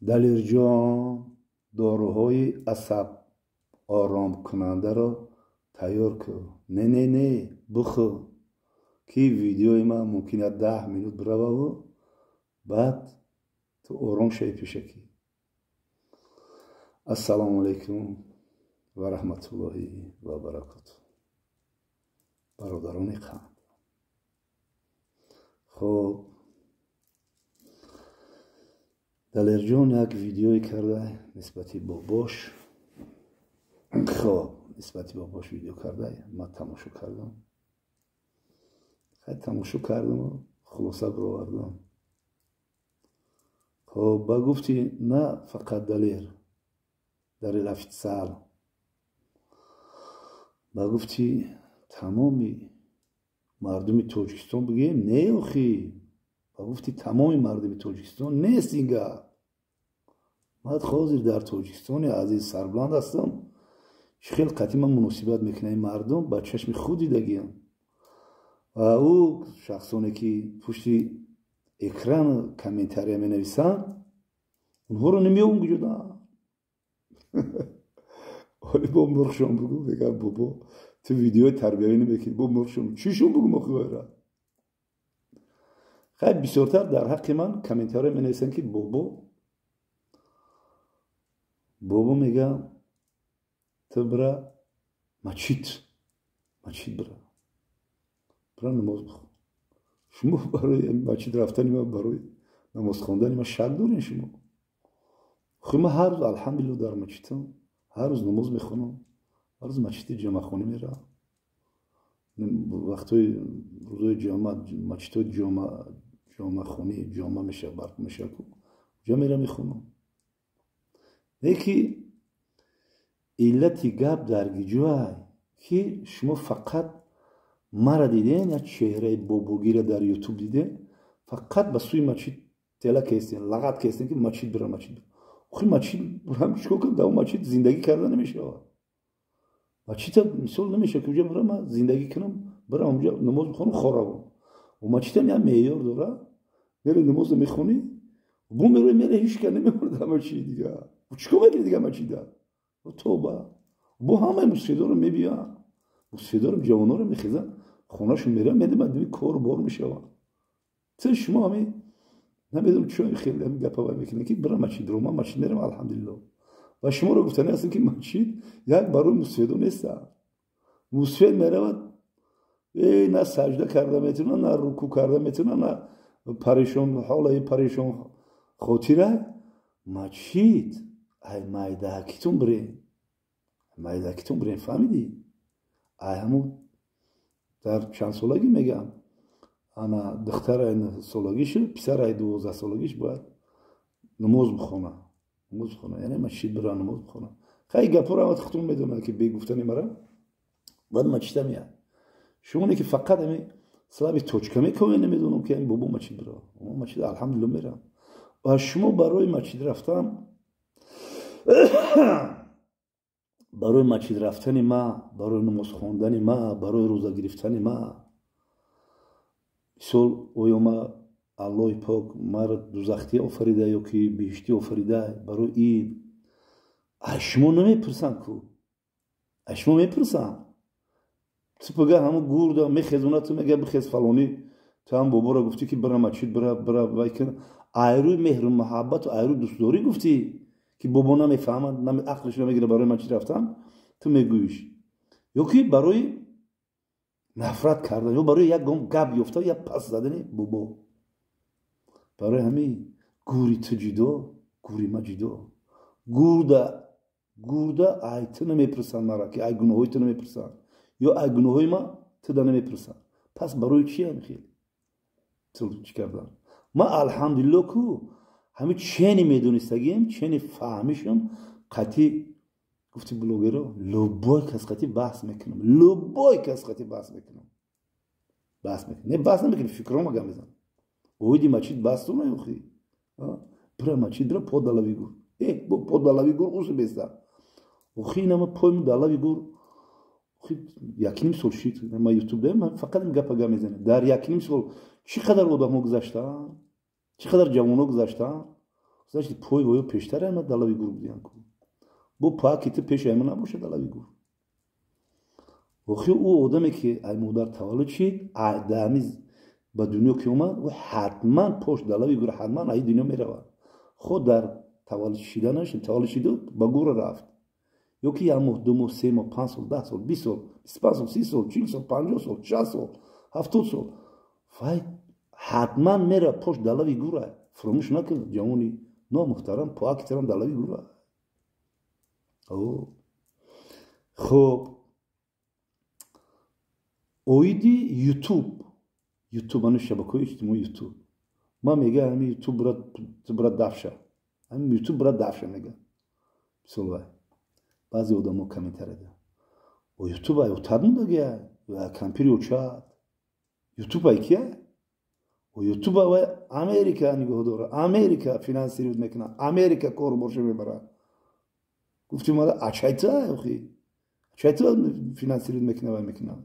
Далерҷон, доруҳои асаб оромкунандаро тайёр кун. Не, не, не, бихӯр, ки видеои ман мумкин аст 10 минут бирававу баъд ту ором шавӣ пешакӣ. Ассалому алайкум ва раҳматуллоҳи ва баракоту, бародарони қанд. Хоб, Далерҷон як видеое карда нисбати бобош. Хоб, нисбати бобош видео карда, ман тамошо кардам. Хай, тамошо кардаму хулоса бировардам. Хоб, ба гуфти на фақат Далер, Далер Офитсиал, ба гуфти тамоми мардуми Тоҷикистон бигӯем, не, охи, ба гуфти тамоми мардуми Тоҷикистон нест ин гап. Ман ҳозир дар Тоҷикистони азиз сарбуланд ҳастам. Чӣ хел қатъи ман муносибат мекунад ин мардум, ба чашми худ дидагиям. Ва ӯ шахсоне ки пушти экран комментария менависанд, онҳоро намеёбам куҷода. Оли бо мурғшон бугӯ, мегӯяд: «Бобо, ту видеои тарбиявӣ намекунӣ». Бо мурғшон чишон бугӯм охи? Хай, бисёртар дар ҳаққи ман комментария менависанд, ки бобо, бобо, мегӯям, ту бира мачид, мачид бира, бира намоз бихон. Шумо барои мачид рафтани ман, барои намоз хондани ман шак дорем шумо? Охи, ман ҳар рӯз, алҳамдулилло, дар мачидам, ҳар рӯз намоз мехонам, ҳар рӯз мачиди ҷамъахонӣ меравам. Вақтҳои рӯзои ҷома мачидҳои ҷомахонӣ ҷома мешавад, барқ мешавад, ҷо мерам, мехонам. Леки иллати гап дар гиҷоай, ки шумо фақат мара диден, як чеҳраи бобогира дар Ютуб диден, фақат ба сӯи мачид тела кестен, лағат кестен, ки мачид бира, мачид бира. Охи, мачид бирам, чикор кунам? Дар мачид зиндагӣ карда намешавад. Мачида мисол намешавад, ки уҷа бирам, ман зиндагӣ кунам, бирам уҷа намоз бихонам, хоравам. Мачидам як меъёр дора: мере, намозо мехонӣ, бу мерои, мере, ҳеч ка намемонад дар мачид дига. Чикор мекунӣ дига мачида? Тоба, бо ҳамаи мусфидоро мебиёянд, мусфидоро, ҷавоноро мехезанд, хонашон мераванд, медимад, кор бор мешаванд. Ту шумо ҳами намедонам чо хеле ҳами гапа вай мекунед, ки бира мачид ро. Ман мачид мерам, алҳамдулилло. Ва шуморо гуфтани ҳастем, ки мачид як барои мусфидо неста. Мусфид меравад, э, на саҷда карда метавонад, на руку карда метавонад, на парешон ҳолаи парешон хотира. Мачид ай майдаакитон бирен, майдаакитон бирен, фаҳмидӣ? Ай ҳамун дар чанд солагӣ мегӯям, ана духтар ай 9 солагишу писар ай 12 солагиш бояд намоз бихона, намоз бихона, яъне мачид бира, намоз бихона. Хай, гапҳоро ҳама худтон медонад, ки бегуфтани мара бояд мачида меяд. Шумоне ки фақат ами слабый точка мекунед, намедонам, ки бобо мачид бира, мачид, алҳамдулилло, мерам. Ва шумо барои мачид рафтан, барои мачид рафтани ма, барои намоз хондани ма, барои рӯза гирифтани ма, мисол, оё ма Аллоҳи пок маро дузахтӣ офарида ё ки биҳиштӣ офарида? Барои ин аз шумо намепурсам ку. Аз шумо мепурсам? Ту пага ҳамун гурда мехезона, ту мега: «Бихез, фалонӣ, ту ҳам боборо гуфтӣ, ки бира мачид, бира, бира». Вай кун, айрӯи меҳру муҳаббату айрӯи дӯстдорӣ гуфтӣ, ки бобо намефаҳмад, ақлиш намегира барои мачид рафтан, ту мегӯиш, ё ки барои нафрат кардан, ё барои як гом гап ёфта, як пас задани бобо? Барои ҳамин гури ту ҷудо, гури ма ҷудо. Гурда, гурда ай ту намепурсанд мара, ки ай гуноҳои ту намепурсанд, ё ай гуноҳои ма туда намепурсанд. Пас барои чи ҳами хел чӣ кардан? Ма, алҳамдулилло, ку ҳами чени медонистагием, чени фаҳмишам қатъи гуфти блогеро, любой кас қатъи баҳс мекунам, любой кас қатъи баҳс мекунам, баҳс мекунам, не, баҳс намекунам, фикрома гап мезанам. Оиди мачид баҳс ту наёхи, бира мачид, бира по далави гур, э, по далави гур уси беста. Охи, инама пойму далави гур якним сол шид ма Ютуб даем, фақат ин гапа гап мезанем. Дар якним сол чӣ қадар одамҳо гузаштаанд, чӣ қадар ҷавонҳо гузаштаанд. Значит, пой воё пештар ама далави гур будиян ку. Бо паки ту пеш ама набоша далави гур. Охи ӯ одаме ки ай модар таваллуд шид, ай ба дунё ки омад, ӯ ҳатман пош далави гур, ҳатман ай дунё меравад. Худ дар таваллуд шиданаш, таваллуд шиду ба гур рафт. Ё ки як моҳ, 2 моҳ, 3 моҳ, 5 сол, 10 сол, 20 сол, 25 сол, 30 сол, 40 сол, 50 сол, 60 сол, 70 сол. Вай ҳатман меравад пош далави гура. Фуромӯш накун, ҷавони номуҳтарам, поаки тарам далави гура. Хоб, оиди ютуб, ютуб ани шабакаҳои иҷтимоии ютуб. Ман мегӯям ҳамин ютуб бира дафша. Ҳамин ютуб бира дафша мегӯям. Мисол вай. Баъзе одамо комментария доданд. О ютуб ай отад мондагия, компютери очад. Ютуб ай кия? О ютуб ай Америка нигоҳ дора, Америка финансировать мекунад, Америка кор борша мебарад. Гуфтим мада ачайта охи. Ачайта финансировать мекунад вай мекунад.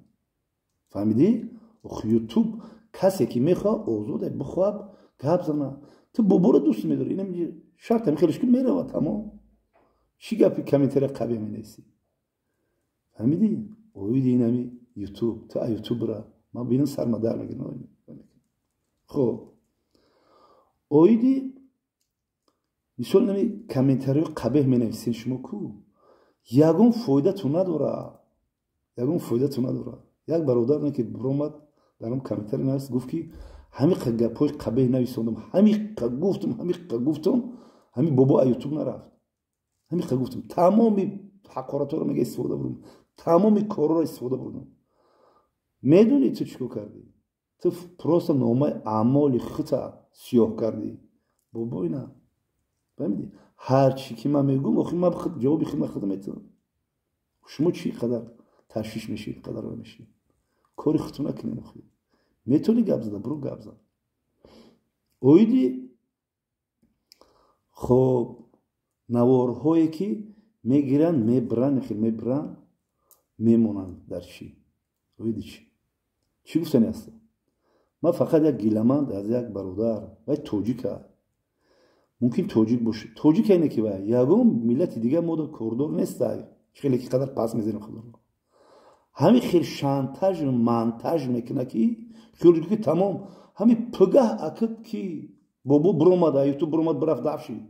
Фаҳмидӣ? Ох ютуб касе ки мехоҳад озода бихоҳад гап зана. Ту боборо дӯст медорӣ, инам шарт ҳам хелеш ки меравад тамом. Чӣ гапи комментария қабеҳ менависӣ? Фаҳмидӣ? Оиди инами ютуб, ту а ютуб бира. Ман бинам сарма дар мегирам. Хоб, оиди мисол инами комментариҳои қабеҳ менависен шумо ку, ягон фоидатон надорад, ягон фоидатон надорад. Як бародар не ки биромад дар он комментарий навист, гуфт ки ҳамиқа гапҳои қабеҳ нависондам, ҳамиқа гуфтам, ҳамиқа гуфтам, ҳамин бобо а ютуб нарафт. Ҳамиқа гуфтам, тамоми ҳақоратҳоро мега истифода бурдам, тамоми корҳоро истифода бурдам. Медонӣ ту чӣ кор кардӣ? Ту просто номаи аъмоли хута сиёҳ кардӣ. Бобо ина. Фаҳмидӣ? Ҳар чӣ ки ман мегӯм, охи ман ҷавоби худ худам метавонам. Шумо чӣ қадар ташвиш мешавед, қадар мешавед? Кори худтон накунед охи. Метавонӣ гап зада, биро гап зан. Оиди хоб наворҳое ки мегиранд, мебаранд, хел мебаранд, мемонанд дар чӣ? Оиди чӣ? Чӣ гуфтани ҳастам? Ман фақат як гиламанд аз як бародар, вай тоҷика. Мумкин тоҷик бошад. Тоҷик айне ки вай ягон миллати дигар мода кордор неста. Хеле ки қадар пас мезанем худро. Ҳамин хел шантажу монтаж мекунад ки хел ки тамом ҳамин пугаҳ акид ки бобо биромад, ютуб биромад, бирафт дафшид.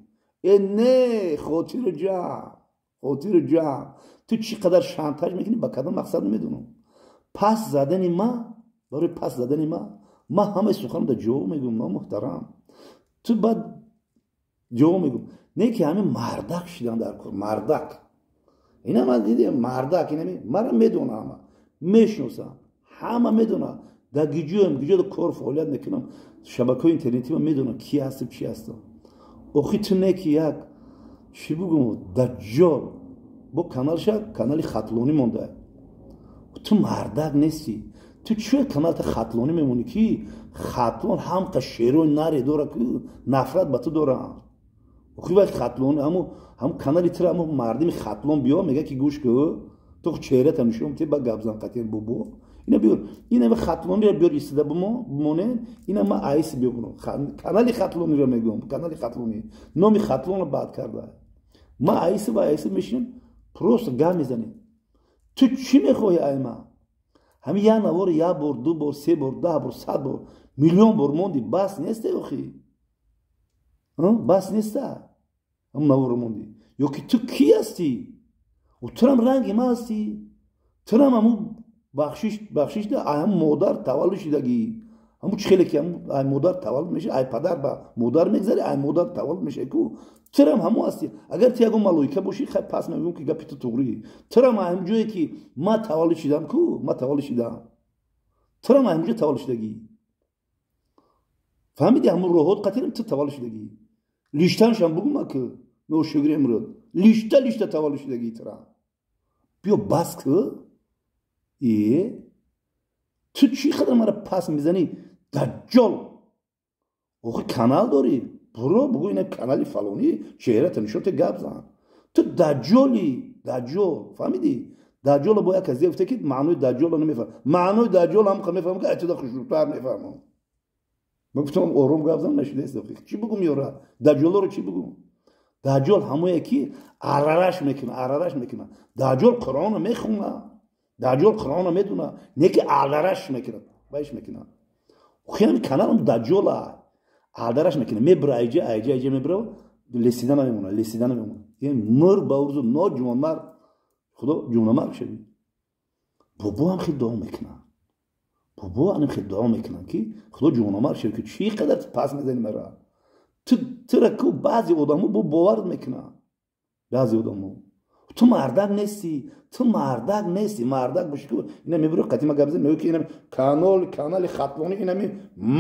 Э не, хотиру ҷамъ, хотиру ҷамъ. Ту чӣ қадар шантаж мекунӣ, ба кадом мақсад намедонам. Пас задани ма, барои пас задани ма, ман ҳамаи суханро дар ҷавоб мегӯям, номуҳтарам. Ту баъд ҷавоб мегӯям. Не ки ҳамин мардак шидан дар кор, мардак. Ина ман дидем, мардак, ина мара медона ҳама, мешиносам, ҳама медона. Дар гиҷоям, гиҷода кор фаъолият мекунам, шабакаҳои интернетӣ ман медонам ки ҳастам, чӣ ҳастам. Охи ту не ки як чӣ бугум, даҷҷол бо каналша канали хатлонӣ монда. Ту мардак нестӣ. Ту чӣ каналта хатлонӣ мемонӣ ки хатлон ҳамқа шерои наре дора ки нафрат ба ту дорам. Охи вай хатлон ҳаму канали тура ҳаму мардими хатлон биё мега ки гӯш ку, ту чеҳрата нишон те ба гап зан қатиан бобо. Ина биёр, ина хатлониро биёр истода бимонен, ина ма айс биёбунам. Канали хатлониро мегӯям, канали хатлонӣ. Номи хатлонро бад карда. Ма айс ва айс мешинем, просто гап мезанем. Ту чӣ мехоҳӣ ай ма? Ҳамин як навор як бор, 2 бор, 3 бор, 10 бор, 100 бор, миллион бор монди, бас нест охи? Бас неста? Ҳамун наворро монди. Ё ки ту кӣ ҳастӣ? Турам ранги ма ҳастӣ? Турам ҳамун бахшиш да ай ҳамун модар таваллуд шидагӣ. Ҳамун чӣ хеле ки ай модар таваллуд мешавад, ай падар ба модар мегзари, ай модар таваллуд мешавад ку. Турам ҳамун ҳастӣ. Агар ту ягон малоика бошӣ, хай пас мегӯям ки гапи ту туғрӣ. Турам ҳамун ҷое ки ма таваллуд шидам ку, ма таваллуд шидам. Турам ҳамун ҷо таваллуд шидагӣ. Фаҳмидӣ? Ҳамун роҳот қатирам ту таваллуд шидагӣ. Лиштаншам бугум ки ношукри имрӯз. Лишта лишта таваллуд шидагӣ турам. Биё бас ку. Э? Ту чӣ қадар мара пас мезанӣ? Даҷҷол. Охи канал дорӣ. Буро бугӯ ина канали фалонӣ, чеҳрата нишон те гап зан. Ту даҷҷолӣ, даҷҷол. Фаҳмидӣ? Даҷҷоло бо як кас гуфта ки маънои даҷҷоло намефаҳмам. Маънои даҷҷол ҳам мефаҳмам ки айтуда хушрӯтар мефаҳмам. Ман гуфтам ором гап зан нашудааст. Чӣ бугум ёра? Даҷҷолоро чӣ бугум? Даҷҷол ҳамое ки арараш мекуна, арараш мекуна. Даҷҷол Қуръонро мехуна, даҷҷол Қуръонро медуна, не ки алдараш мекунад, вайш мекунад. Хеле каналам даҷҷола алдараш мекунад, мебра айҷа, айҷа, айҷа мебра, лесида намемона, лесида намемона. Яъне мур ба урзу ноҷувонмарг, худо ҷунамарг шавӣ. Бобо ҳам хеле дуо мекунад. Бобо ҳам хеле дуо мекунад ки худо ҷунамарг шавӣ, ки чӣ қадар пас мезанӣ мара. Тура ку баъзе одамо бо бовар мекунанд. Баъзе одамо. Ту мардак нестӣ, ту мардак нестӣ, мардак бошӣ ку ина мебурӣ қатима гап зани, мегӯӣ ки ина канал, канали Хатлонӣ ина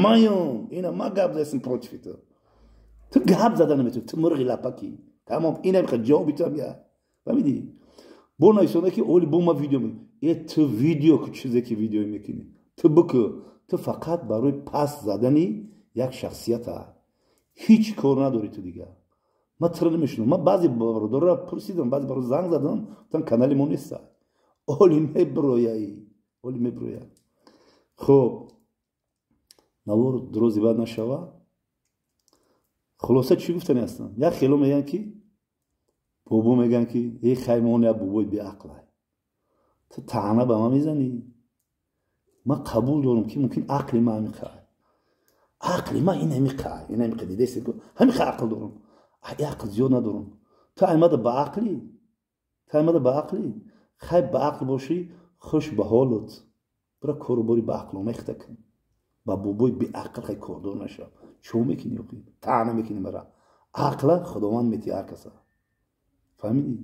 маём, ина ма гап задастем против ту. Ту гап зада наметавонӣ, ту мурғи лапакӣ. Тамом, ина мехоҳ ҷавоби ту ҳам я. Фаҳмидӣ? Бо нависонда ки оли бо ма видео мекунӣ. Э ту видео ку чизе ки видео мекунӣ. Ту бикӯ, ту фақат барои пас задани як шахсията. Ҳеҷ кор надорӣ ту дигар. Ман туро намешунам. Ман баъзе бародарро пурсидам, баъзе бародар занг задам, гуфтам канали мо нест. Оли меброяй, оли меброяй. Хуб, навор дурози баъд нашава. Хулоса чӣ гуфтани ҳастам? Як хело мегӯянд ки бобо мегӯянд ки эй хаймон як бобои беақлай. Ту таъна ба ман мезанӣ? Ман қабул дорам ки мумкин ақли ман ҳамиқай. Ақли ман ин ҳамиқай, ин ҳамиқай дидааст ку ҳамиқа ақл дорам. Ақл зиёд надорам. Ту аймада ба ақлӣ? Ту аймада ба ақлӣ? Хай ба ақл бошӣ, хуш ба ҳолат. Бира кору бори ба ақл омехта кун. Ба бобои беақл хай кордор нашав. Чо мекунӣ охи? Таъна мекунӣ мара. Ақла Худованд метиҳад ҳар каса. Фаҳмидӣ?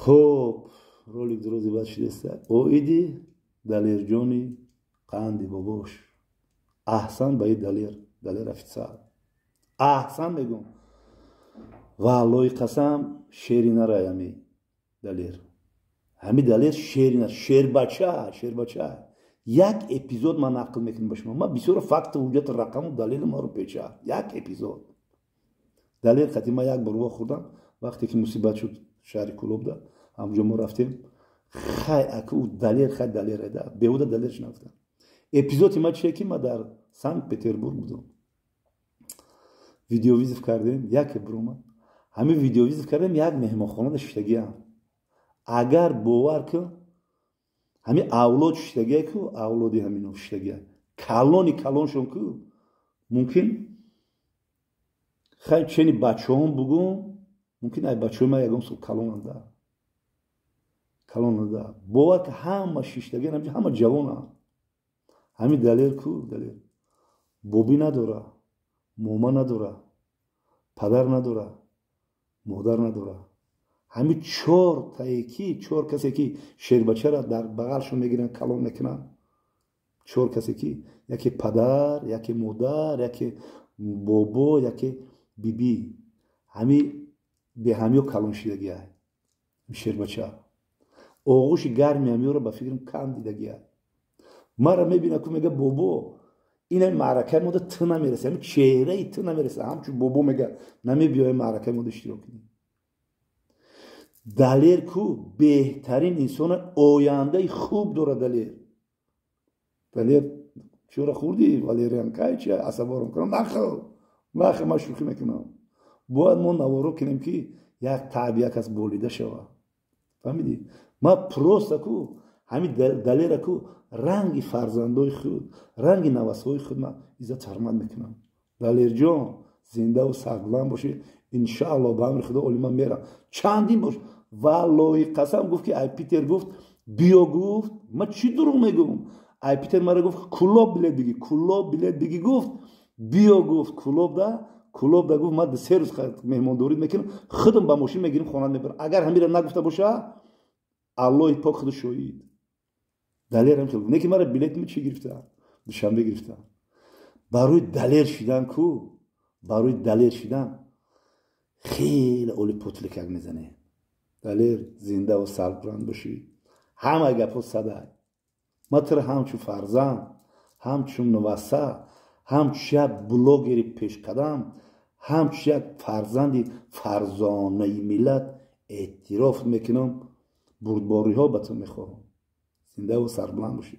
Хуб, ролик дурози баъд шудааст. Оиди Далерҷони қанди бобош. Аҳсан ба и Далер, Далер офитсар. Аҳсан мегӯм. Валлоҳи қасам шери нарай ҳами Далер. Ҳами Далер шери нар, шербача, шербача. Як эпизод ман нақл мекунам ба шумо. Ман бисёр факту ҳуҷҷату рақаму далелу маро печа. Як эпизод. Далер қати ман як бор вохӯрдам, вақте ки мусибат шуд шаҳри Кулобда, ҳамҷо мо рафтем. Хай аку Далер, хай Далер эда, беҳуда Далер шинохтам. Эпизоди ман чие ки ман дар Санкт-Петербург будам. Видеовызов кардем, яке биромад. Ҳамин видеовызов кардем, як меҳмонхонада шиштагиам. Агар бовар кун, ҳамин авлод шиштагия ку, авлоди ҳамино шиштагия. Калони калоншон ку, мумкин хай чени бачаҳом бугум, мумкин ай бачаҳои ман ягон сол калонанда. Калонанда. Бовар ки ҳама шиштагия, ҳама ҷавонанд. Ҳамин Далер ку, Далер. Бобӣ надора, мома надора, падар надора, модар надора. Ҳамин чор тае ки, чор касе ки шербачаро дар бағалшон мегиранд, калон мекунанд. Чор касе ки, яке падар, яке модар, яке бобо, яке бибӣ. Ҳамин беҳамё калон шидагия шербача. Оғӯши гарми ҳамёро ба фикрам кам дидагия. Мара мебина ку мега бобо, ин ҳами маъракаи мода ту намереса, ҳами чеҳраи ту намереса, ҳамчун бобо мега намебиёи маъракаи мода иштирок кунӣ. Далер ку беҳтарин инсона, ояндаи хуб дорад Далер. Далер чора хӯрдӣ Валериан кай чи асабором кунам? Нахӯр, нахӯр, ман шӯхӣ мекунам. Бояд мо наворо кунем ки як таъби як кас болида шава. Фаҳмидӣ? Ман просто ку ҳамин Далера ку ранги фарзандои худ, ранги навасҳои худ ман иззат ҳурмат мекунам. Далерҷон, зиндаву сарбуланд бошӣ, иншааллоҳ ба амри Худо оли ман мерам. Чандин бош. Валлоҳи қасам гуфт ки ай Питер гуфт, биё гуфт, ман чӣ дурӯғ мегӯм? Ай Питер мара гуфт Кулоб билет бигӣ, Кулоб билет бигӣ гуфт, биё гуфт, Кулобда, Кулобда гуфт, ман се рӯз меҳмондорӣ мекунам, худам ба мошин мегирим, хона мебарам. Агар ҳамира нагуфта боша, Аллоҳи пок худу шоҳид. Далер ҳам хел гуфт. Не ки мара билет ми чӣ гирифта? Душанбе гирифта. Барои Далер шидан ку, барои Далер шидан хеле оли потликак мезанем. Далер зиндаву сарбуланд бошӣ. Ҳама гапҳо садай. Ман туро ҳамчун фарзанд, ҳамчун нуваса, ҳамчун як блогери пешқадам, ҳамчун як фарзанди фарзонаи миллат эътироф мекунам. Бурдбориҳо ба ту мехоҳам. Зиндаву сарбуланд бошӣ.